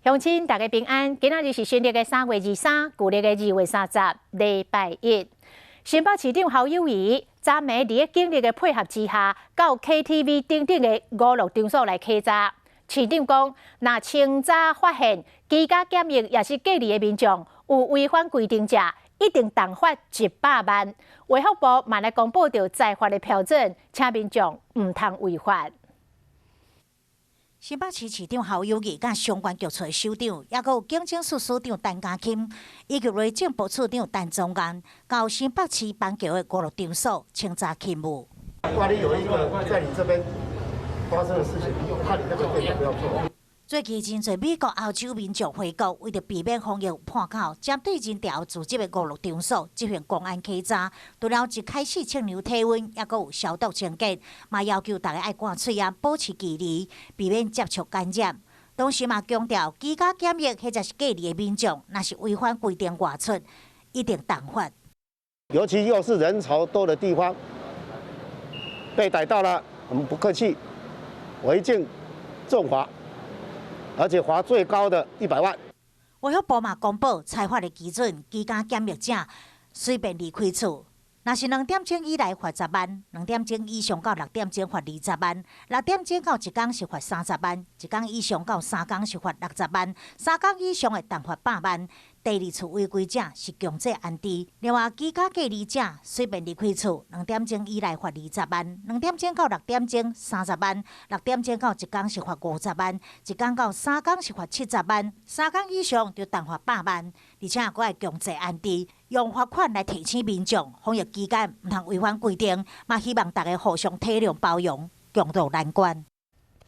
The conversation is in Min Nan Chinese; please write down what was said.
鄉親大家平安，今仔日是新曆的3月23，舊曆的2月30，禮拜一。新北市長侯友宜昨暝佇警力的配合之下，到 KTV 等等的娛樂場所來稽查。市長講，若清查發現居家檢疫抑是隔離的民眾有違反規定者，一定重罰100萬。衛福部嘛來公布著裁罰的標準，請民眾毋通違法。新北市市長侯友宜佮相關局處首長，抑閣有警政署署長陳家欽，以及內政部次長陳宗彥，到新北市板橋的娛樂場所清查勤務。萬一有一個在你這邊發生的事情，看你那個店要不要做。最近真濟美國、歐洲民眾回國，為著避免防疫破口，針對人潮聚集的娛樂場所執行公安稽查，除了一開始測量體溫，抑閣有消毒清潔，嘛要求大家愛掛喙罨，保持距離，避免接觸感染。同時嘛強調，居家檢疫或者是隔離的民眾，若是違反規定外出，一定重罰。尤其又是人潮多的地方，被逮到了，我們不客氣，違禁重罰。而且罰最高的100萬。衛福部嘛公布裁罰的基準，居家檢疫者隨便離開厝，若是2點鐘以內罰10萬，2點鐘以上到6點鐘罰20萬，6點鐘到一工是罰30萬，一工以上到3工是罰60萬，3工以上會重罰百萬。第二次違規者是強制安置。另外，居家隔離者隨便離開厝，兩點鐘以內罰20萬，2點鐘到6點鐘30萬，6點鐘到一工是罰50萬，一工到三工是罰70萬，三工以上就重罰百萬，而且閣愛強制安置，用罰款來提醒民眾，防疫期間毋通違反規定，嘛希望大家互相體諒包容，共渡難關。